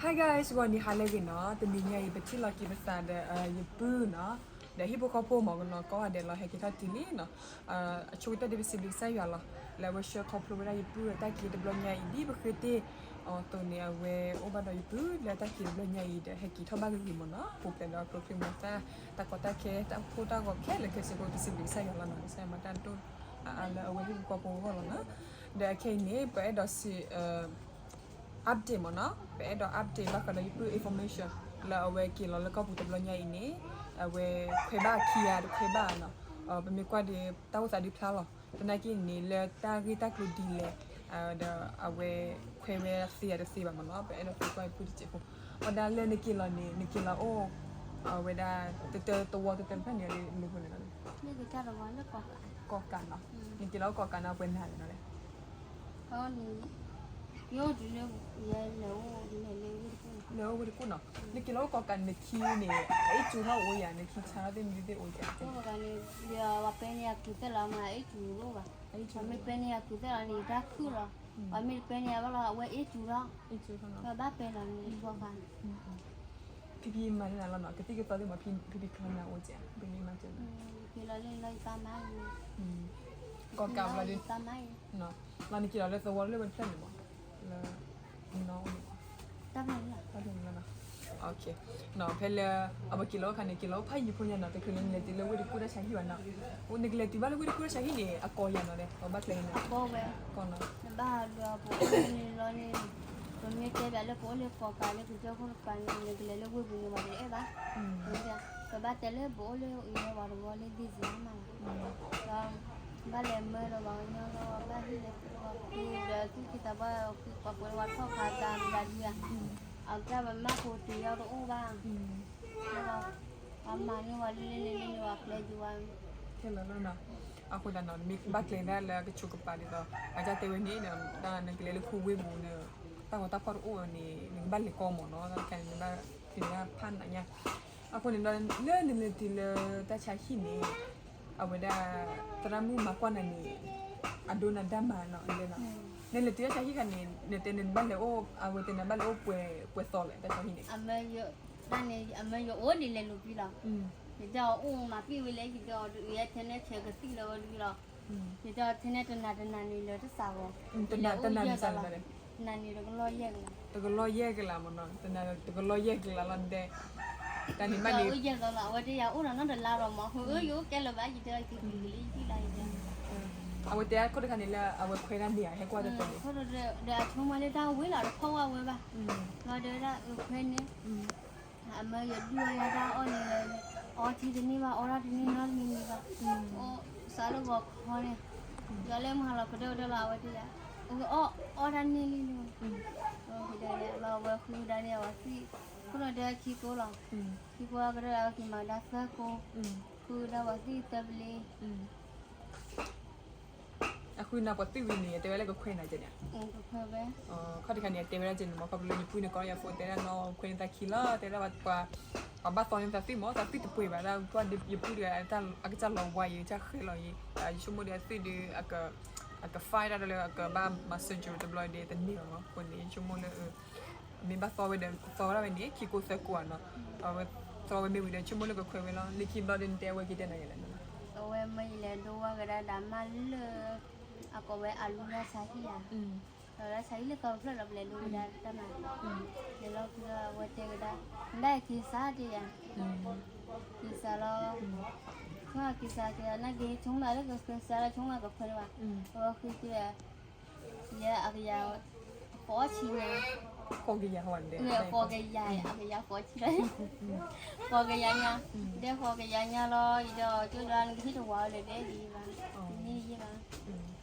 Hi guys, ဂီၤနံၤဟါလၢအဂ့ၤနီၤ. တနံၤညါအံၤ ပထံၣ်လိာ်က့ၤပသးဒီး ယပုၢ်နီၤ, ဒီးဟံၣ်ဖိဃီဖိမ့ၢ်နီၤ, ကိးဂၤဒဲးလီၤ ဟဲက့ၤထီၣ်တုၤလံနီၤ. အဆိကတၢၢ်ဒ်ပစံးဘျုးကစၢ်ယွၤလီၤ, လၢအဝဲဆှၢခီဖျိဝဲဒၣ်ယပုၢ်အတၢ်က့ၤတဘျီညါအံၤ ဒ်ပဃ့တ့ၢ်အီၤအသိးန့ၣ် အဝဲအိၣ်ဘၣ်ဒီးယပုၢ်လၢအတၢ်က့ၤတဘျီညါအံၤဒီး ဟဲက့ၤထီၣ်ဘၣ်ဂ့ၤဂ့ၤမ့ၢ်နီၤ. ပူၤဖျဲးဒီးကျိချံမျိာ်သၣ် တၢ်ကီတၢ်ခဲ တၢ်အိၣ်ဖှိၣ်တၢ်ဂီၤခဲလၢာ်ခဲဆ့ဖိ ပစံးဘျုးကစၢ်ယွၤလီၤနီၤ. ကစၢ်ယွၤမၤတၢ်ဒိၣ်အါအါလၢအဝဲဟံၣ်ဖိဃီဖိအဂီၢ်လီၤနီၤ. ဒီးခဲအံၤန့ၣ် ပအဲၣ်ဒိးစံး update မ့ၢ်နီၤ, ပအဲၣ်ဒိး update ဘၣ်ဃးဒီးယပုၢ် information လၢအဝဲက့ၤလီၤလၢကီၢ်ပူၤတဘျီညါအံၤန့ၣ် အဝဲခွဲးဘၣ်ခံဂၤတခွဲးဘၣ်နီၤ. ပမ့ၢ်ကွၢ်ဒီး တၢ်အိၣ်သးဒုးဖျါလီၤ. သနာ်က့န့ၣ် လၢတၢ်ဂ့ၢ်တၢ်ကျိၤဒ်လဲၣ် ဒီးအဝဲခွဲးဝဲသ့ဧါတသ့ဘၣ်မ့ၢ်နီၤ, ပအဲၣ်ဒိးသံကွၢ်ယပုၢ်တစဲးဖိ. အဃိဒၣ်လၢနက့ၤလီၤန့ၣ် နက့ၤလီၤအိၣ် အဝဲဒၣ် တတၢ တဝီတတၢတဖျၢၣ်န့ၣ် လၢမနုၤလဲၣ်နီၤ. ကီၢ်ကးနီၤ. နက့ၤလီၤအိၣ်ကီၢ်ကးန့ၣ် ပှဲၤနၤလဲၣ်နီၤလဲၣ်. လဲၤအိၣ်ဝ့ၢ်တကူၣ်နီၤ. နက့ၤလီၤအိၣ်ကီၢ်ကး နခံန့ၣ် အအ့ၣ်ကူထီၣ်အိၣ်ယၤ, နခံဆါထီၣ်သ့ၣ်မနုၤသ့ၣ်အိၣ်ယၤ. ပှၤပဲန့ၢ်ယၤကုၤသၢလီၤမး အအ့ၣ်ကူတအိၣ်ဘၣ်. ပှၤမ့ၢ်ပဲန့ၢ်ယၤကုၤသၢလီၤန့ၣ် တၢ်ခုၣ်လီၤ. ပှၤမ့ၢ်တပဲန့ၢ်ယၤဘၣ်လီၤ အဝဲအ့ၣ်ကူထီၣ်. ပှၤဘၣ်ပဲလီၤန့ၣ် ကီၢ်ကး. ဖံဖံမၤန့ၢ်နၤလီၤနီၤ, ကသံၣ်ကသီသ့ၣ်မး ဖံဖံဖံဖံကျီန့ၢ်အိၣ်ကဲ, ဖံဖံမၤကဲနီၤ. က့ၤလီၤလၢလီၤယပၢ်မါအံၤ, ကီၢ်ကးဘျီဒီး ယပၢ်မါအံၤ, လီၤနက့ၤလီၤလၢသဝီလၢဝဲတဖျၢၣ်န့ၣ်မး, လၢ နီၢ်အိၣ်န့ၣ်မး, တၢ်ဖဲန့ၣ်လီၤ, တၢ်ဖဲန့ၣ်လီၤနီၤ. ဖဲလၢ အဝဲက့ၤလီၤအိၣ်ခါန့ၣ် က့ၤလီၤအိၣ်ဖးယံၤဖိညါနီၤ, တချုးလၢနလဲၤတုၤလၢဝ့ၢ်တကူၣ်တၢ်ဆါဟံၣ်ဘၣ်နီၤ, နကလဲၤတုၤဘၣ်လၢဝ့ၢ်တကူၣ်တၢ်ဆါဟံၣ်န့ၣ် အကီၢ်ယၤနီၤဒီး ပဘၣ်ကျဲၤန့ၣ် ကီၢ်နီၤ, နဘၣ်ဒီးပအိၣ်လၢန့ၣ်လီၤန့ၣ်, ပမ့ၢ်တဲဘၣ်လၢပအိၣ်လၢကီၢ်ကးလၢကစၢၢ်ခိၣ်တကပၤန့ၣ် နကလဲၤလၢဝ့ၢ်ပူၤန့ၣ် ပှၤတအဲၣ်ဘၣ်, ပဘၣ်တဲလၢပအိၣ်လၢအံၤလၢပှၤတဝီလၢဒ်စ့ၢ်မးလီၤ, ဒီး ဘၣ်လဲၤမၢဒီးပှၤကညီဒီးဘၣ်ဟ့ၣ်လၢပှၤဃုဒီးသူၣ်က့သးပှၢ် ပှၤကွဲးဝဲထီၣ်ခါတၢ်မတၤဒုဧါ, အကစၢ်ပမၢ်ဖိတုၤယီၤတအိၣ်ဘၣ်, ဒီးပှၤမၤန့ၢ်ဝဲလၢလၢလၢလၢပှၤကျဲဒုဝဲ, ခဲလၢာ်လီၤနီၤ, အဃိသတးနီၤ မ့ၢ်ဘၣ်ကျဲၤဒၣ်လၢအကဆိးကပၤဒ်သိး အကစၢ်တဲဝဲန့ၣ်ဒီး တၢ်နကလဲၤလၢခူဝ့ၢ်ပူၤန့ၣ် တၢ်ဂီၤတၢ်ဖီၣ်တအိၣ်န့ၣ် နကဘၣ်လဲၤကီမ့ၢ်နီၤ, တၢ်တခါန့ၣ် နဘၣ်သ့ၣ်ညါဖးနးညါ, အဃိန့ၣ်ဒီး လၢနလဲၤတုၤလၢတၢ်ဆါဟံၣ်န့ၣ် အဝဲဒၣ် သရၣ်မုၣ်မၤကွၢ်နၤန့ၣ် အဒိနၤဒၣ်မးနီၤ, နလဲၤတုၤတၢ်ဆါဟံၣ်ခါန့ၣ် နတဲနဘၣ်လဲၤအိၣ် အဝဲတဲနဘၣ်လဲၤအိၣ်ပှဲၤသီလဲၣ် တၢ်ဆါဟံၣ်န့ၣ်, တၢ်န့ၣ် အမၢယအိၣ်ဒ်လဲၣ်လိာ်ပံလီၤ, ယတဲအီၤအိၣ်မးပံဝဲလဲၣ် ယတဲအီၤ ယဲထဲနဲၣ်ဆဲးကသံၣ်လၢဝဲဒုလီၤ, ယတဲအီၤထဲနဲၣ်တနၤတနၤန့ၣ်လၢတစးဂီၤ, တနၤန့ၣ်တကလီၢ်ယဲၢ်ကလး, တနၤန့ၣ်တကလီၢ်ယဲၢ်ကလးမ့ၢ်နီၤ, တနၤတကလီၢ်ယဲၢ်ကလးလီၤတဲ, တၢ်န့ၣ်ဘၣ်န့ၣ် အိၣ်ယဲၢ်ကလးလီၤ, အဝဲတဲယၤအိၣ်ဒီးနီတလါဒီးမး ဟိယအိၣ်ကဲလၢၤဘၣ် ယတဲအီၤက့ၤက့ၤကလံၤယံၣ်လၢယတဲ အဝဲတဲအခိၣ်တခါန့ၣ်လၢအဝဲခွဲးတၢ်န့ၢ်ဧါ ဟဲကွၢ်တၢ်န့ၣ်, ဒီးအဆိကမိၣ်လၢတၢ်ဝံၤလီၤ တဖီၣ်ဝဲဝဲဘၣ်, လီၤဒီးဝဲဒၣ်အခွဲးန့ၣ်, အမၢယဒုၣ်ဝဲယတၢ်အီၣ်န့ၣ်လၢ, အီထံတန့ၢ်ဘၣ် အီတၢ်တန့ၢ်နီတမံၤမံၤဘၣ်, အိၣ်စးလၢဂီၤခီန့ၣ်, ယီၤလၢမုၢ်ဟါလီၤကဒၢကဒၢလီၤ အဝဲတဲယၤ, အီၣ်အီတၢ်န့ၢ်လံန့ၣ်, လီၤဝဲဃုဒၣ်န့ၣ်အဝဲသံ, ခိၣ်နူာ်ဒၢခံကိလီၤ, ခံကိကဒၢလီၤ က့ၤမၤဒၣ်သၢကိ, ဃုဒၣ်ပှၤသံသၢပလ့ အဃုနၤပှၤသံဝံၤန့ၣ် အတဲဝဲလၢကခွဲးနၤကဲန့ၣ်, ခီၣ်တခါန့ၣ် အတဲဝဲဒၣ်ကဲန့ၣ်မ့ၢ် ခီဖျိလၢယပုၢ်န့ၣ် ကီယၤဖိတဲဒၣ်နီၢ်ခွဲးန့ၢ်သးခံလီၤ တဲဒၣ်ပှၤ, ပှၤဘၣ်သီန့ၢ်သးသံမ့ၢ် သးသံတပှဲၤဘၣ်ဒၣ် ကွၢ်ဒီးယပုၢ်ဒီး အကစၢ်လီၤဝါယံၤ ကစၢ်ဃဲလီၤယံၤ, ယဆိကမိၣ်ဒီးအသ့ၣ်ဒီး အက, အက fight ဒၣ်လၢအကဘၣ်မၤ surgery တဘျီဒီးတန့ၢ်လီၤမ့ၢ် အဃိန့ၣ် ယဆိကမိၣ်လၢ မ့ၢ်ဘၣ်သီဝဲဒီး သီဝဲဒၣ်ဝဲန့ၣ် ခံကိသၢကိဧါနီၤ, အဝဲသီဝဲမ့ၢ်ဝံၤဒီး ဆိကမိၣ်လၢကခွဲးဝဲလီၤ လၢခံဘျီဒီးနတဲအဝဲက့ၤတဲနၤယဲလဲၣ်နီၤ, အဝဲမၢယလဲၤဒိဝဲကဒါဒၣ်မးလၢ အကိးဝဲအလူတၢ်ဆါဟံၣ်ဧါ, ဒီးတၢ်ဆါဟံၣ်လၢသီတဖျၢၣ်လီၤ ပလဲၤဒိဝဲဒၣ်တၢ်မၤ, လဲၤလီၤခံလီၤ အဝဲတဲကဒါ, နဒၣ်က့ၤစးတ့ၢ်ယၤ, က့ၤစးလီၤ, ဆိကမိၣ်က့ၤစးက့ၤ နက့ၤဆိကမိၣ်လၢကစးလီၤ ဆိကမိၣ်ကခွဲးလၢၤဘၣ်, အဝဲဃုက့ၤ ယဲအကယၤ, ဃိးဆံညါ, ဃိးကယၤ, ဃိးကယၤ, အကယၤဃိးဆံလီၤ, ဃိးကယၤညါ, ဒဲဃိးကယၤညါလီၤ ယဒီးကၠိဒီးနကဟ့ၣ်တဝၤလၢဒဲဒ်ဘၣ်, တန့ၢ်ယဲဘၣ်,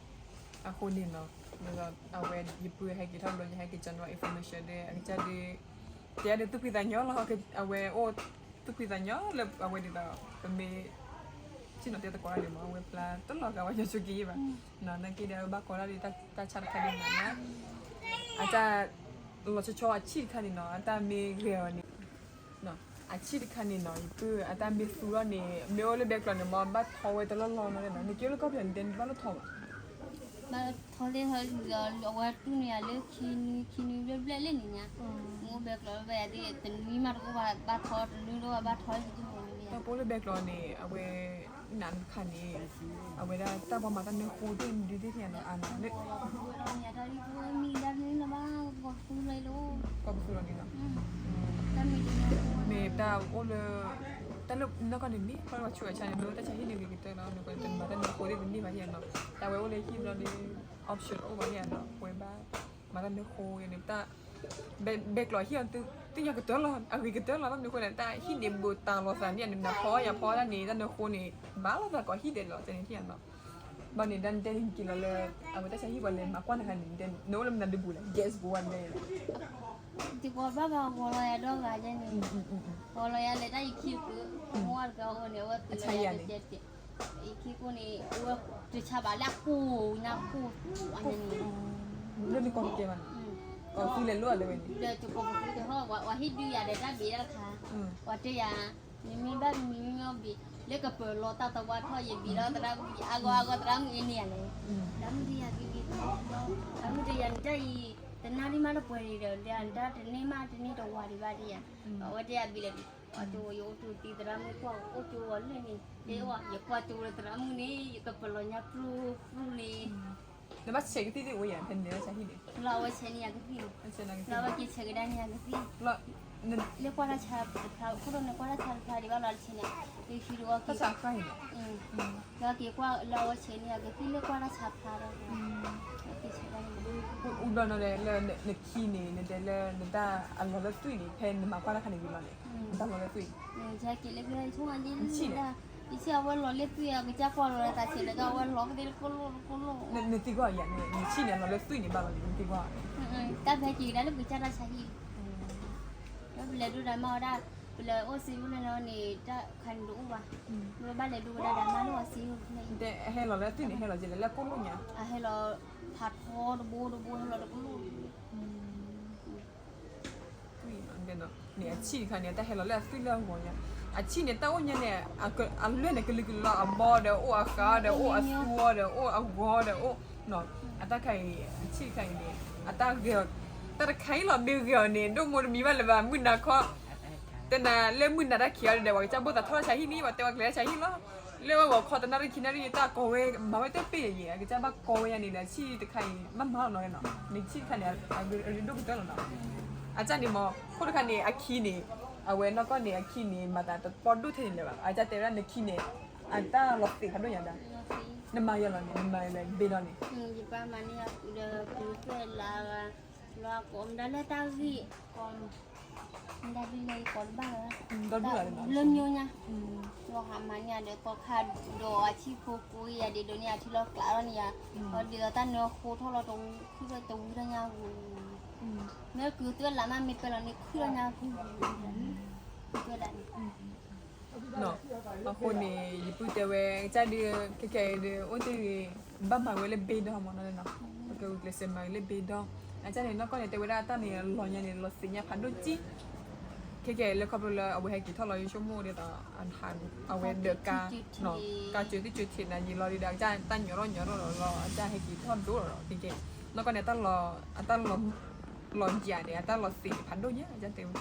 အဃိန့ၣ်နီၤ, အဝဲယပုၢ်ဟဲက့ၤထီၣ်ဘျီ ယဟဲက့ၤ general information ဒီး အကစၢ်ဒီး, တဲဒီးသူၣ်ဖှံသးညီလီၤ, အဝဲအိၣ်သူၣ်ဖှံသးညီလၢအဝဲဒ်သိး ပမ့ၢ် ဆ့ၣ်နီၤတဲသကိးတၢ်ဒံးမး အဝဲပျၢ်တလီၤဂာ်ဝဲညီဆိက့ယဲဘၣ်, နာ်က့ဒီးဘၣ်ကိးတၢ်ဒီးတၢ်ဆါတခါဒံးမး, အတၢ်လီၤဆီဆီအဆံၣ်တခါန့ၣ်နီၤ အတၢ်မ့ၢ်ဂဲၤအီၤန့ၣ်, အဆံၣ်တခါန့ၣ်နီၤ ယပုၢ်အတၢ်မ့ၢ်သူထီၣ်န့ၣ် မ့ၢ်အိၣ်လၢဘဲကျီးန့ၣ်မး ဘၣ်ထီဝဲတလီၢ်လီၢ်နီၤ, နက့ၤအိၣ်လၢကီၢ်ပယီၤန့ၣ် တဲနဘၣ်လိၣ်ထီဘၣ်, ထီသ့ၣ်ထီ အဝဲတူၢ်န့ၢ်ယၤလၢခံနွံ ခံနွံဘျဲၣ်ဘျဲၣ်လၢန့ၣ်ညါ, မ့ၢ်အိၣ်ဘဲကျီးလၢဘဲယၤသ့ၣ် တနွံမးတအိၣ်ဘၣ် ဘၣ်ထီ တနွံတအိၣ်ဘၣ် ဘၣ်ထီလၢကၠိန့ၣ်မ့ၢ်ယၤ. တၢ်ပအိၣ်လၢဘဲကျီးန့ၣ် အဝဲ နၤတခါန့ၣ် အဝဲဒၣ်တၢ်ပှၤမၤတၢ်နၢဃိသ့ၣ်မနုၤသ့ၣ်ညါနီၤ အါနီၤလၢ မံၤဒါမံၤလၢဘၣ် ကီၢ်ပသူလီၤလီၤ, ကီၢ်ပသူလီၤန့ၣ်လီၤ. တၢ်မ့ၢ်တနၢဃိ မ့ၢ်တၢ်အိၣ်လၢ တၢ်လၢနီၢ်ကီၢ်န့ၣ်မ့ၢ် ပှၤဆူးအဆါန့ၣ် မ့ၢ်တၢ်ဆါဟံၣ်န့ၣ်ဂ့ၤကတၢၢ်လီၤ နကမၤတၢ်နၢဃိသ့ၣ်တန့ၢ်ဘၣ်ဟံၣ်နီၤ, တၢ်ဝဲအိၣ်လၢဟံၣ်ဘျီဒီး option တအိၣ်ဘၣ်ဟံၣ်နီၤ ပဝဲဘၣ် မၤတၢ်နၢဃိန့ၣ် တၢ် ဘဲကျီးဟံၣ်အီၤ သ့ၣ်ညါကတၢၢ်လီၤ အဂ့ၤကတၢၢ်လီၤ ဘၣ်မနုၤအဃိန့ၣ် တၢ်ဟံၣ်န့ၣ်ဘူးတၢ်လီၤသးန့ၣ် နနၢ်ဖီယၤဖီတၢ်န့ၣ် တၢ်နၢဃိန့ၣ် ဘၣ်လီၤသးကိးဟံၣ်ဒဲးလီၤ တဲန့ၣ်ထံၣ်နီၤ, ဘၣ်န့ၣ် ဒ်နတဲန့ၣ်က့ၤလီၤလၢ အဝဲတၢ်ဆါဟံၣ်ပှၤလဲၤမၤကွၢ်တခါန့ၣ် နအိၣ်လၢမနုၤဒုးဘူးလဲၣ် guess ဘူးဝဲလဲၣ် တကွၢ်ဘၣ်ဘၣ်ဂီၤလီၤယၤဒီဂၤယဲန့ၣ်, ဂီၤလီၤယၤလဲၤတၢ်ယခံကုာ်, မိၢ်ဝါတဂၤအိၣ်န့ၣ် အဝဲကုာ်လီၤယၤတကဲးတကဲး, ယခံကိၢ်န့ၣ် အဝဲတဆါဘၣ်လၢအကိၢ်ညါကိၢ်အန့ၣ်န့ၣ်, လၢနကီၢ်တကဲဘၣ်န့ၣ်, ကီၢ်သူလဲၤလိၣ်အီၤလၢဝဲန့ၣ်, ဒီးတကိးပသူတဟီၣ် ပှၤဟ့ၣ်ဒုးယၤဒီးတၢ်ဘ့ၣ်တၢ်ခါ, ပှၤတဲယၤ မ့မ့ၢ်ဘၣ်မ့မ့ၢ်ဘ့ၣ် လၢကပၢၤလီၤတၢ်သဝါထီၣ်ယဘ့ၣ်လီၤသရၣ်မုၣ်အါဂီၢ်အါဂီၢ်သရၣ်မုၣ်အ့န့ၢ်ယၤလဲၣ်, သရၣ်မုၣ်တဲယၤက့ၤက့ၤ, သရၣ်မုၣ်တဲယၤနတၢ်အံၤ တနၣ်ရံၣ်မးတပှဲၤန့ၣ်ဒီး တၢ်တန့ၢ်မးတန့ၢ်တဝၤဒံးဘၣ်ဒံးယၤ, အဝဲတဲယၤဘ့ၣ်လဲၣ်, ပှၤကၠိယအိၣ်ကၠိသံသရၣ်မုၣ်ကွၢ်အိၣ်ကၠိဝဲလၢန့ၣ်, တဲအီၤ ယကွၢ်ကၠိလၢသရၣ်မုၣ်န့ၣ် ယကပၢၤလီၤညါပျူၢ်ပျူၢ်န့ၣ် နဘၣ်ဆဲးကသံၣ်သ့ၣ်အိၣ်ယၤ ဖဲန့ၣ်လၢဆါဟံၣ်န့ၣ်, လီၤအဝဲဆဲးန့ၢ်ယၤကသံၣ်, လီၤအဝဲက့ၤဆဲးကဒါန့ၢ်ယၤကသံၣ်, လၢကွၢ်တၢ်ဆါတဖျါ ခိၣ်ဒိၣ်န့ၣ်ကွၢ်တၢ်ဆါတဖျါဒံးဘၣ်လီၤတဆဲးန့ၣ်, လၢခံတဝီက့ၤ, လီၤက့ၤကွၢ်လၢအဝဲဆဲးန့ၢ်ယၤကသံၣ်လၢကွၢ်တၢ်ဆါတဖျါဒီး, အူဘျီနီၤလၢ နခံန့ၣ် နတဲလၢနတၢ်အလီၤလၢသွံၣ်န့ၣ် ဖဲနမၤကွၢ်တၢ်ခါန့ၣ်ဝံၤလီၤန့ၣ်, နတၢ်လီၤလၢသွံၣ်, ယဆံၣ်န့ၣ် ယဆံၣ်အဝဲလီၤလၢသွံၣ် အကစၢ်ကွၢ်လီၤလၢသးဆံးလၢကဝဲလီၤကသ့ၣ်တကိၢ်လိၣ်တကိၢ်လိၣ်, နသံကွၢ်ယၤန့ၣ် နဆံၣ်န့ၣ် အလီၤလၢသွံၣ်န့ၣ် ဘၣ်လီၤန့ၣ် နသံကွၢ်, တၢ်ဖဲက့ၤကဒါလၢပကစၢ်တၢ်ဆါဟံၣ်, ဒီးပလဲၤဒိတၢ်မၤဝဲဒၣ်, ပလဲၤအိၣ်စ့ဖိလဲၣ်နီၤန့ၣ် တၢ်ခါန့ၣ်တအိၣ်ဘၣ်, ဘၣ်လဲၤဒိဝဲဒၣ်ဒီးမၤလၢအစ့ဖိန့ၣ်, ဟဲလီၤလၢသွံၣ်န့ၣ် ဟဲလီၤက့ၤလၢကိၢ်လိၣ်ညါ, အဟဲလီၤဖးထီတဘိတဘိ ဟဲလီၤတကိၢ်လိၣ် သွံၣ်န့ၣ် အဆံၣ်တခါန့ၣ် တၢ်ဟဲလီၤလၢအသွံၣ်လၢအဂီၤညါ, အဆံၣ်န့ၣ် တၢ်အိၣ်ညါန့ၣ် အလွဲၢ်န့ၣ် ကလုာ်ကလုာ်လီၤ အဘီဒီးအိၣ် အဃးဒီးအိၣ် အသူဒီးအိၣ် အဂီၤဒီးအိၣ်, အတၢ်ခါအံၤ အဆံၣ်တခါအံၤန့ၣ် အတၢ်ဂဲၤအီၤ, တၢ်တခါအံၤလီၤ မ့ၢ်ဂဲၤအီၤန့ၣ် ဒိၣ်မိၢ်တမံၤဘၣ်လၢၤဘၣ် မုၢ်နၤခီ တဲနၤလၢမုၢ်နၤတၢ်ခံးအီၤဒီး ပှၤကစၢ်ဘိၣ်သးထီၣ်တၢ်ဆါဟံၣ်န့ၣ် ပှၤတဲဝဲကျဲၤတၢ်ဆါဟံၣ်လီၤ, လၢဝဲဂီၤခီတနၣ်ရံၣ်ခံနၣ်ရံၣ် တၢ်ကိးဝဲ မၤဝဲတပ့ၢ်ယဲၢ် အကစၢ်ဘၣ်ကိးဝဲယါန့ၣ်ဒီး အဆံၣ်တခါအံၤ မ့ၢ်မၤလီၤနီၤနီၤ, နဆံၣ်တခါန့ၣ် အရ့ဒိၣ်ကတၢၢ်လီၤနီၤ, အကစၢ်န့ၣ်မ့ၢ် ခိၣ်တခါန့ၣ် အခံန့ၣ် အဝဲနီၢ်ကီၢ်န့ၣ် အခံန့ၣ် မၤသးတပီၢ်ဒိၣ်ထဲန့ၣ်လၢၤဘၣ်, အကစၢ်တဲဝဲဒၣ်နခံန့ၣ် အတၢ်လီၤသ့းဖးဒိၣ်ညါဒီး နမၤယဲၢ်လီၤန့ၣ် နမၤလၢဘ့ၣ်ဒီန့ၣ် ယပၢ်မၤန့ၢ်ဒီး ပှၤသွဲၣ်လၢ လီၤကိးမတၤလၢတၢ်ဂ့ၢ် ကိးမတၤဒ်လဲၣ် ယကိးတဘၣ်လၢၤဘၣ် လၢမျိညါ လီၤဟးမၤန့ၢ်ဒီး ကီၢ်ခါဒီးအဆံၣ်ဖိကိးယၤဒ်ဒိးန့ၢ်အထံလီၤကျးထီၣ်န့ၢ်ယၤ ဒီးဒ်သိးတၢ်နၢဃိထီၣ်လီၤတဝံၤ ခုၣ်ဒီးတဝံၤထီၣ်ညါဂူၤ မ့ၢ်ကုၤသွဲၣ်လၢ်မး မ့ၢ်ပၢလီၤန့ၣ် ခုၣ်ထီၣ်ညါဂူၤ သွဲၣ်လၢ်န့ၣ် အဃိန့ၣ် ယပုၢ်တဲဝဲ ကစၢ်ဒုး ခဲကဲအံၤဒုး အိၣ်တ့ၢ်ဂ့ၤ ဘၣ်မၤဝဲလၢဘ့ၣ်ဒီမ့ၢ်နီၤ ပကဂုာ်ကျဲးစၢးမၤဝဲလၢဘ့ၣ်ဒီ အကစၢ်န့ၣ် နီၢ်ကီၢ်န့ၣ် တဲဝဲဒၣ်တၢ်န့ၣ် လီၤညါန့ၣ် လီၤသ့ၣ်ညါဖးဒိၣ်ကံ ခဲကဲလၢခီဖျိလၢအဝဲဟဲက့ၤထီၣ်လီၤ ယဆိကမိၣ်ဒ်သိး အဝဲဒၢးကါ ကါစၢၤသ့ၣ်စၢၤထံးနၤယံာ်လီၤဒီး အကစၢ်တၢ်ညီထီၣ်ညီထီၣ်လီၤလီၤ အကစၢ်ဟဲက့ၤထီၣ်ဒိၣ်လီၤဒီး ခဲကဲ နီၢ်ကီၢ်န့ၣ် အတၢ်လီၤ အတၢ်လီၤယၤန့ၣ် အတၢ်လီၤသ့ၣ်ဖးဒိၣ်ညါ အကစၢ်တဲဝဲ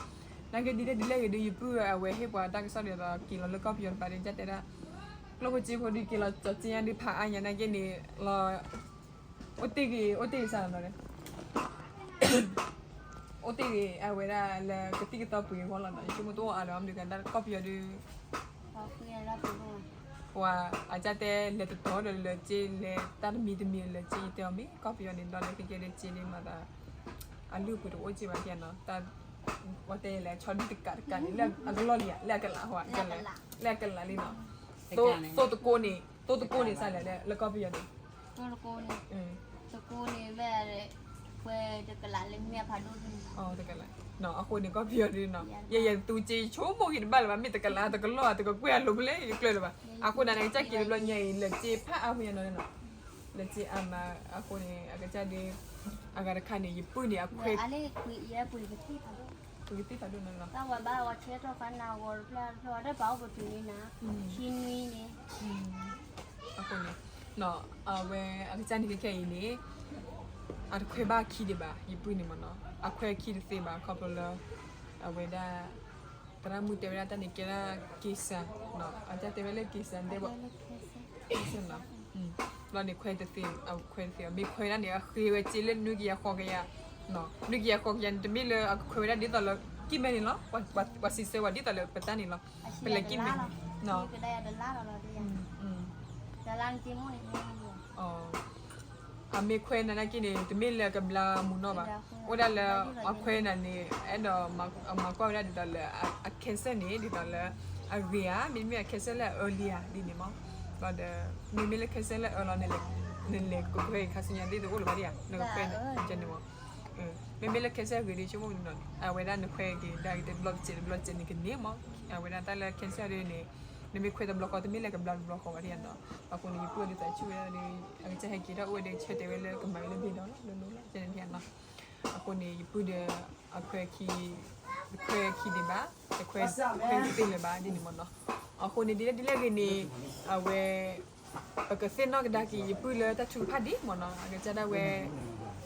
နာ်က့ဒ်လဲၣ်ဒ်လဲၣ်ဂ့ၤဒီး ယပုၢ်အဝဲဟ့ၣ်ပှၤတၢ်ကစီၣ်ဒ်သိး က့ၤလီၤလၢကီၢ်ပယီၤတပၤဒီး ကစၢ်တဲဒၣ် ကျိၣ်ဖိစ့ဖိဒုးက့ၤလီၤကၠီၤက့ညါဒုးဖးအါညါ နာ်က့န့ၣ် လီၤ အိၣ်တ့ၢ်ဂ့ၤ အိၣ်တ့ၢ်ဂ့ၤစၢ်လီၤနီၤ အိၣ်တ့ၢ်ဂ့ၤ အဝဲဒၣ်လၢကသံၣ်ကသီပှ့ၤအဂီၢ်လီၤနီၤ ယဆိကမိၣ်တအိၣ်အါဒီး မနုၤကဒၣ်ကီၢ်ပယီၤဒုး ပှၤအကစၢ်တဲလဲၤတတီၤဒီးလၢက့ လဲၤတၢ်တမံၤတမံၤလၢက့ ယတဲအီၤမ့ၢ် ကီၢ်ပယီၤန့ၣ် ဒီးလၢကကဲဒ်က့န့ၣ်မၤသး အလုၢ်အပှ့ၤတအိၣ်က့ဘၣ်ကဲနီၤ တၢ် ဝဲတဲလဲၤဆီဒုၣ်တကးတကးန့ၣ် လၢအကလီၢ်လံဧါ လၢအကလးဟီ လၢအကလးလံနီၤ သိတကိးန့ၣ် သိတကိးန့ၣ်စၢ်လဲၣ် လၢကီၢ်ပယီၤန့ၣ် တကိးန့ၣ် ပှဲၤတကလးလၢမ့ၢ်အဖးဒိၣ်ဒၣ် တကလး အဃိန့ၣ် ကီၢ်ပယီၤဒ်နီၤ ယဲယဲသူက့ ယဆိကမိၣ်က့ၤတဘၣ်လၢၤဘၣ် မ့ၢ်တကလး တကလီၢ် တကကွဲၢ်အလိၤဖဲလဲၣ် ယကျၢၤလၢၤဘၣ် အဃိန့ၣ် နကစၢ်က့ၤတဘျီညါအံၤ လၢက့ဖးအါဖဲညါနီၤနီၤ လၢက့အါမး အဃိန့ၣ် အကစၢ်ဒ် အဂၤတခါန့ၣ် ယပုၢ်န့ၣ် အခွဲး ပကသ့ၣ်ဖးဒိၣ်နီၤနီၤ တၢ်ဝဲဘၣ်ဝဲဆဲထီၣ်ခါနၤဂီၤတဖျၢၣ်တဖျၢၣ် တၢ်ပာ်အိၣ်ပတုၤန့ၣ်နၤ ခံနွံန့ၣ် အဃိန့ၣ် နီၤ, အဝဲအကစၢ်န့ၣ်ခဲခဲအံၤန့ၣ် အတခွဲဘၣ်ခံဒံးဘၣ် ယပုၢ်န့ၣ်မ့ၢ်နီၤ, အခွဲခံတသ့ဘၣ် ခီဖျိလၢ အဝဲဒၣ် သရၣ်မုၣ်တဲဝဲဒၣ်တၢ်န့ၣ်ကဲဒၣ်က့ၤစၢ်, အတၢ်တဲဝဲလၢက့ၤစၢ်ဒဲးဘၣ် ဘျီန့ၣ်ခွဲတသ့, အခွဲတသ့ဘၣ်, မ့ၢ်ခွဲဒၣ်န့ၣ် အဃ့ဝဲစ့လၢနွံကယၤဃိးကယၤ, နွံကယၤဃိးကယၤန့ၣ် တမ့ၢ်လၢအကခွဲဝဲဒၣ်ဒ်သိးလၢ ကံၢ်မဲန့ၣ်လီၤ, ပှၤစံးဆၢဝဲဒ်သိးလၢပတၢ်န့ၣ်လီၤ, ပလဲၤကံၢ်မဲန့ၣ် အမ့ၢ်ခွဲနၤနာ်က့န့ၣ် တမ့ၢ်လၢကဘျါမူးနီၢ်ဘၣ်, အိၣ်ဒၣ်လၢအခွဲနၤန့ၣ် အဲၣ်ဒိးမၤကွၢ်ဝဲဒၣ်ဒ်သိးလၢ အ cancer န့ၣ် ဒ်သိးလၢ အဂ့ၤဧါ, မ့တမ့ၢ်အ cancer လၢအ early ဧါ ဒ်န့ၣ်မး, ဒီးမ့မ့ၢ်လၢ cancer လၢအ early လီၤန့ၣ် နလဲၤကခွဲခါဆူညါသ့ၣ်တအိၣ်လၢၤဘၣ်ဒ်ဧါ, နကခွဲန့ၣ် ကဲန့ၣ်မး, မ့မ့ၢ်လၢ cancer အဂ့ၤဒီး ဆိကမိၣ်န့ၣ် အဝဲဒၣ်နခွဲက့ၤဒၣ်တဘျီတစဲးတဘျီတစဲးန့ၣ်ကန့ၢ်မး, အဝဲဒၣ်တၢ်လၢ cancer ဒ်န့ၣ် နမ့ၢ်ခွဲတဘျီဃီ တမ့ၢ်လၢကဘျါတဘျီဃီဘၣ်ဒ်ဧါနီၤ, အဃိန့ၣ် ယပုၢ်ဒ်သိးဆူၣ်ဝဲဒၣ်ဒီး အကစၢ်ဟဲက့ၤထီၣ်အိၣ်ဝဲဒီး ဆၢတဲာ်ဝဲလၢကမၤဝဲလၢဘ့ၣ်ဒီးလီၤ လၢလီၤလီၤ ကဲန့ၣ်ဒ်ဧါနီၤ, အဃိန့ၣ် ယပုၢ်ဒီး အခွဲခံ တခွဲခံဒံးဘၣ်, တခွဲ ခွဲတသ့လၢၤဘၣ်ဒ်န့ၣ်မးနီၤ, အဃိန့ၣ် ဒ်လဲၣ်ဒ်လဲၣ်ဂ့ၤန့ၣ် အဝဲ ပကသ့ၣ်နီၣ်ကဒါက့ၤယပုၢ်လၢတၢ်ထုကဖၣ်ဒ်မးနီၤ, အကစၢ်ဒၣ်ဝဲ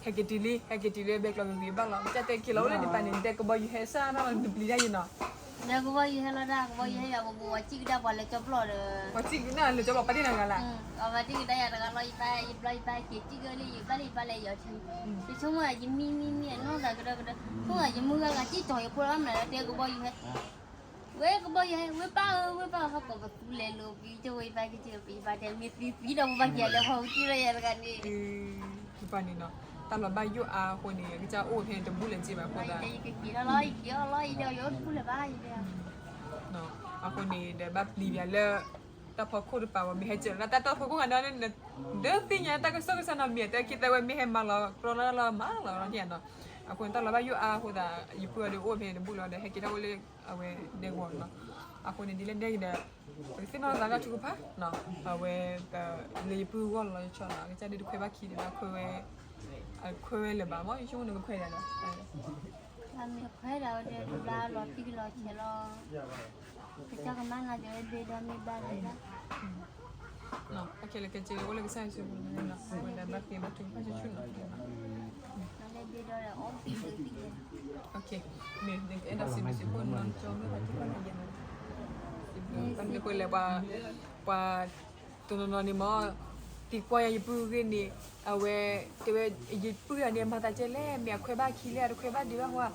ဟဲက့ၤတုၤလံ ဟဲက့ၤတုၤလၢဘဲကျိးဂ့ၤဂ့ၤဘၣ်လီၤ, ကစၢ်တဲက့ၤလီၤအိၣ်လၢနပာ်န့ၣ် နတဲကဘီယူၤဟဲစၢ်နီၤ နပျံၤတၢ်ယံၤနီၤ, ဒီးကဘီယူၤဟဲလီၤဒၣ် ကဘီယူၤဟဲယၤ ပပှၤစံၣ်ကဒါပှၤလဲၤကၠီပျီၣ်ဒီး ပှၤစံၣ်ကဒါလဲၤကၠီပျီၣ်ပာ်တ့ၢ်နၤဂၤလၢ်, အဝဲစံၣ်ကဒါယၤတဂၤလီၤ ယပၢ် ယဘျီယပၢ်က့ၤစံၣ်ကၢလံ ယပၢ်လၢယပၢ်လဲၤယီၤထံ, ယဆိကမိၣ်ယမံမံမံအနီၢ်သးကဒၢကဒၢ, ဆိကမိၣ်ယမုၢ်ဂၤဂၤစံၣ်တီၤယဖိလီၤမနုၤလၢတဲကဘီယူၤဟဲ ဝဲကဘီယူၤဟဲ ဝဲပၢ်ဧၢ ဝဲပၢ်ဟီၣ်ကိးပသူလဲၤလိာ်ကွံာ် ကၠိဝဲယပၢ်က့ၤက့ၤ ယပၢ်တဲမ့ၢ်သံသံဒီး ပပၢ်က့ၤလဲၤဖီကစံၣ်လီၤယၤတဂၤန့ၣ်, ယပၢ်န့ၣ်နီၤ, တၢ်လီၤဘၣ်ယိၣ်အါအဃိန့ၣ် အကစၢ်အိၣ်ဖဲန့ၣ်တဘူၣ်လၢၤက့ဘၣ်အဃိသတး, ယက့ၤထီၣ်လီၤ ယက့ၤအီၣ်လီၤ ယဒိးယအိၣ်တဘူၣ်လၢၤဘၣ် ယတဲ အဃိန့ၣ်ဒီးဘၣ်ပျံၤပၠးလၢ တၢ်ဖီခိၣ်တပၤဝဲ မ့ၢ်ဟဲစၢၤလီၤ တၢ်တၢ်ဖီခိၣ်ဂၤန့ၣ် ဒၢသ့ၣ်ညါတၢ်ကစီၣ်ကစီၣ်နီၤ မ့ၢ်တဲက့ၤသးဝဲ မ့ၢ်ဟဲမၤလီၤကြီလၢလီၤမၤလီၤလီၤန့ၣ်နီၤ, အဃိန့ၣ် တၢ်လီၤဘၣ်ယိၣ်အါအဃိသတး ယပုၢ်အီၤဒီးအိၣ်ဖဲန့ၣ်တဘူၣ်လီၤဒီး ဟဲက့ၤထီၣ်အိၣ်လၢအဝဲဒဲကဝီၤနီၤ, အဃိန့ၣ် ဒ်လဲၣ်ဒ်လဲၣ်ဂ့ၤဒီး ပကသ့ၣ်နီၣ်သးလၢထုကဖၣ်နီၤ, အဝဲ လၢယပုၢ်ဂီၢ်လီၤလီၤဆီဆီနီၤ, အကစၢ်ဒုးတခွဲဘၣ်ခံဒံးဘၣ် ခွဲဝဲ အခွဲဝဲလၢၤဘၣ်မး ယဆိကမိၣ်နကခွဲဒၣ်ဒီး ခွဲဒၣ်ဝဲဒီး တဘျါလီၤတံၢ်လီၤဆဲးလီၤ, ကစၢ်ကမၣ်နၤက့ၤဝဲဘ့ၣ်ဒီးမ့ၢ်ဘၣ်လၢၤဘၣ်, ခဲလၢာ်ခဲဆ့အိၣ်လၢကစၢ်ယွၤစုပူၤန့ၣ်နီၤ, ဝဲဒၣ်ဘၣ်ဃ့ဘါထုကဖၣ်ဆူၣ်ဆူၣ်နီၤ, လၢဘ့ၣ်ဒီးဒီးအီၣ်ဘ့ၣ်ဒီးသံၣ်ယဲ, နအဲၣ်ဒိးစံးဘျုးစံးဖှိၣ်နီၤကၠီမ့ၢ်ပှၤထံၣ်ဘၣ်န့ၣ်ယဲန့ၣ်, ပှၤ တနီၤနီၤန့ၣ်မ့ၢ် သံကွၢ်ယၤယပုၢ်အဂ့ၢ်န့ၣ်, အဝဲ တဲဝဲ ယပုၢ်ဂၤန့ၣ် မၤသးကဲလဲၣ် မ့ၢ်အခွဲဘၣ်ခံလဲၣ် အတခွဲဘၣ်ဒံးဘၣ်ဟါ,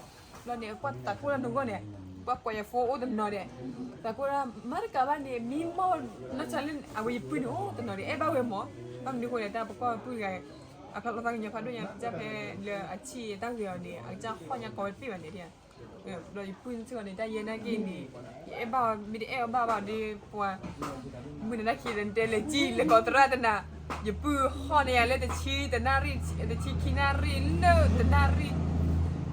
ဘျီန့ၣ် ကွၢ်သးကိၢ်လၢနဂီၢ်န့ၣ်, ကွၢ်ကွၢ်ယ phone အိၣ်တနီၤဒဲး, သးကိၢ်လၢ မၤတကးဘၣ်န့ၣ် မံမီၢ်နီၢ်ဆါလၢ အဝဲယပုၢ်န့ၣ်အိၣ်တနီၤဒဲး အဲၣ်ဘၣ်ဝဲမ့ၢ်, ဘၣ်မနုၤအဃိန့ၣ် တၢ်ပကွၢ်ပုၢ်ဂၤ အဖျါလီၤသးကညီၤဖးဒိၣ်ညါ ကစၢ်ဖဲလၢအဆံၣ်တၢ်ဂ့ၤအီၤန့ၣ် အကစၢ်ဟီၣ်ညါကီဝဲတပ့ၢ်ဘၣ်န့ၣ် ဒီးယပုၢ်စ့ၢ်ကီးန့ၣ် တၢ်ယဲနာ်က့န့ၣ် ယအဲၣ်ဘၣ်အီၤ မ့ၢ်တအဲၣ်အီၤဘၣ်ဘၣ်ဒီး ပှၤ မုၢ်နၤတၢ်ခံးဒီး နတဲလဲၤကံၢ် လဲၤကိးသရၣ်တနၤ, ယပုၢ်ဟီၣ်န့ၢ်ယၤလၢတဆံတနၣ်ရံၣ် တဆံခံနၣ်ရံၣ် လၢတနၣ်ရံၣ်,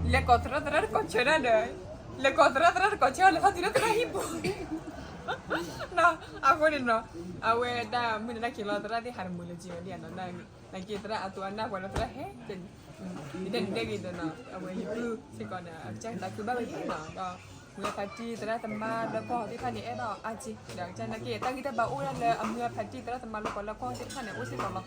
လဲၤကိးသရၣ် သရၣ်တကိးဆၢဒၣ်ဒီး လဲၤကိးသရၣ် သရၣ်တကိးဆၢ လဲၤထီၣ်တုၤလၢသရၣ်ဟံၣ်ပူၤ အဃိန့ၣ်နီၤ အဝဲဒၣ်မုၢ်နၤတၢ်ခံးလီၤ သရၣ်သ့ၣ်ဟးတမုာ်လၢၤက့ၤဝဲဒၣ်နီၤ နာ်က့သရၣ်အသူအနၢ်ပှၤလၢသရၣ်ဟဲကဲန့ၣ် ယတဲန့ၣ်တဲဂ့ၤဒီးနီၤ အဝဲယပုၢ်စ့ၢ်ကီးဒီး အကစၢ်သးခုဘၣ်ဝဲယဲနီၤ ဒီး မုၢ်အဖါတံၢ်သရၣ်သမါလၢကွၢ်ဟီၣ်သ့ၣ်တဖၣ်န့ၣ် အဲၣ်ဒိးအါက့ ဒီးအကစၢ်နာ်က့ တၢ်ဂံၢ်တၢ်ဘါအိၣ်ဒၣ်လၢအမုၢ်အဖါတံၢ်သရၣ်သမါလၢပှၤလၢကွၢ်ဟီၣ်သ့ၣ်တဖၣ်န့ၣ် အိၣ်စ့ၢ်ကီး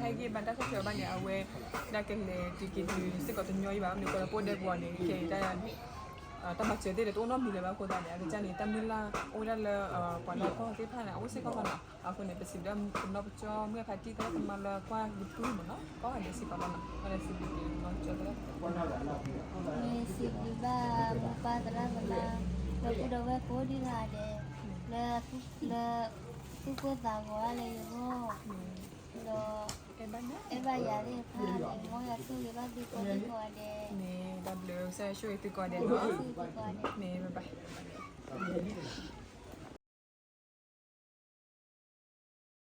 လီၤ. မ့တမ့ၢ်လၢနသုတၢ်ဟဲဂံၢ်ဘါတၢ်ဆီၣ်ထွဲဘၣ်န့ၣ် အဝဲ ဒၣ်ကလဲၤတုၤက့ၤတုၤစ့ၢ်ကီးတညီအံၤဘၣ် မ့ၢ်ကီးလၢပအိၣ်ဒဲကဝီၤန့ၣ် ခဲအံၤ တၢ်မၤစၢၤသ့ၣ်ဒီးတအိၣ်နီတမံၤလၢၤဘၣ်အဃိသတးန့ၣ် အကစၢ်န့ၣ် တၢ်မုၢ်လၢ်အိၣ်ဝဲဒၣ်လၢ ပှၤလၢကွၢ်ဟီၣ်သ့ၣ်တဖၣ်န့ၣ် အအိၣ်စ့ၢ်ကီးလီၤနီၤ. အဃိန့ၣ် ပစံးဘျုးပနီၢ်ပကၠီမုၢ်အဖါတံၢ်သရၣ်သမါလၢကွၢ်ယပုၢ်မ့ၢ်နီၤ ကိးဂၤဒဲးစ့ၢ်ကီးလီၤနီၤ. ပစံးဘျုးပနီၢ်ကၠီသရၣ် မ့ၢ်စံးဘျုးဘၣ်မိၢ်ပၢ်သရၣ်သမါ ဒီပုၢ်ဒီဝဲၢ်ကိးဒံဂၤဒဲး လၢ လၢ သူၣ်ကိၢ်သးဂီၤဘၣ်လၢယဂီၢ် ဒီး အဲၣ်ဘၣ်ယၤသ့ၣ်တဖၣ်န့ၣ် မ်ယွၤဆိၣ်ဂ့ၤဘၣ်သုကိးဒံကိးဂၤဒဲး န့ၣ် တၢ်ဘျုးကစၢ်ယွၤဆိၣ်ဂ့ၤသုကိးဂၤဒဲးနီၤ သုကိးဂၤဒဲး